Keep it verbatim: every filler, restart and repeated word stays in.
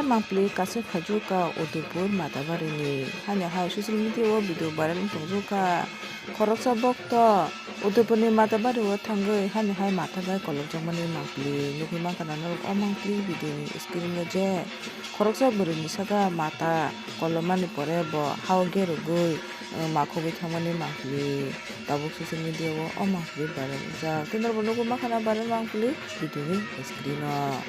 Mangpili kaisa phaijukha Udaipur Matabarini. Hani hai social media o video viral wng tongjukha. Khoroksa bokto Udaipurni Matabari o thangwi hani hai mata bai kolokjakmani mangpili nukwi mankha na norok o mangpili video ni screen o je khoroksa bwrwini saka mata kolomani pore bo hao gerogwi, eh, makhogwi thangmani mangpili. Tabuk social media o o mangpili viral wngjak. Tei norokbo nugwi mankha na viral mangpili video ni screen o.